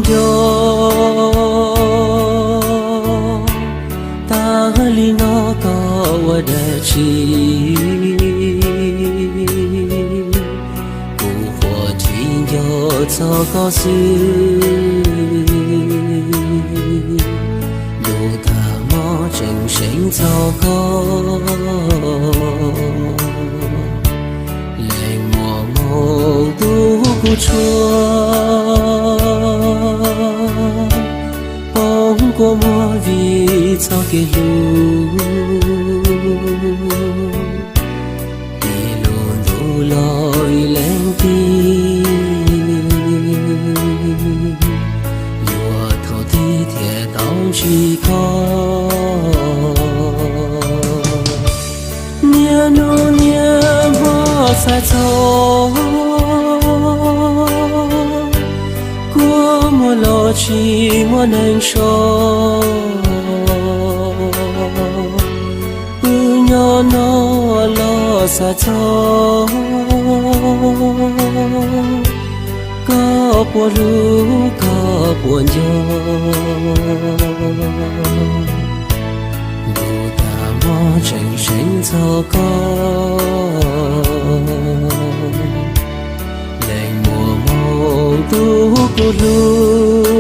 nco. Tag li no koj ua dab tsi? Kuv quaj tsis nco txog koj xwb. Ntuj tag hmo tseem seev txog koj. Leej muaj hmoo tu kuv tshuaj, poob kua muag vim txoj kev hlub. Ib lub ntuj los ib leeg twg, yuav thaum twg thiaj tau ntsib koj. Niaj hnub niaj hmo xav txog, kua muag los tsis muaj neeg so. Wb nyob no los xav txog koj puas hlub koj puas nco. Ntuj tag hmo tseem seev txog koj. Leej muaj hmoo tu kuv hlub,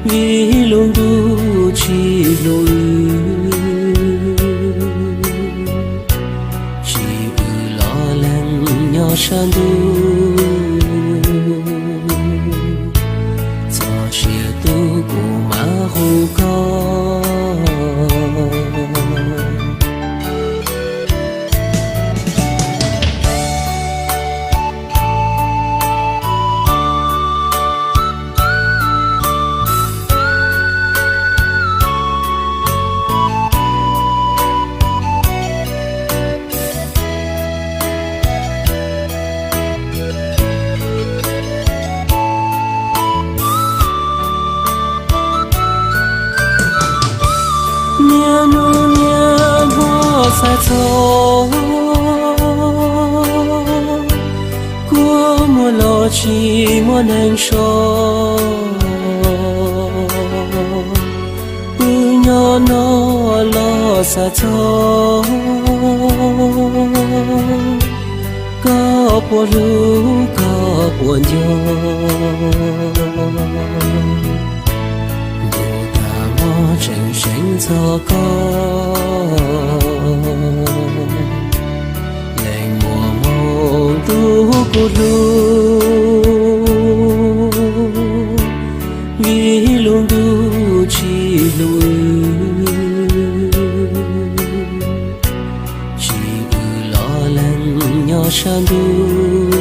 vim lub ntuj tsis hlub wb. Tsis wb los leej nyob sab ntuj, txog sia tub kuv mam hu koj. Niaj hnub niaj hmo xav txog, kua muag los tsis muaj neeg so. Wb nyob no los xav txog koj puas hlub koj puas nco. Ntuj tag hmo tseem seev txog koj. Leej muaj hmoo tu kuv hlub, vim lub ntuj tsis hlub wb. Tsis wb los leej nyob sab ntuj,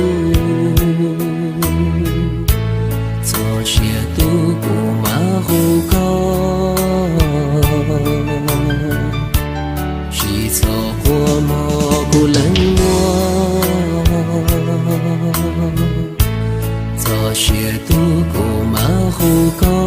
txog sia tub kuv mam hu koj. Tsis txhob quaj mog kuv leej muam, txog sia tub kuv mam hu koj.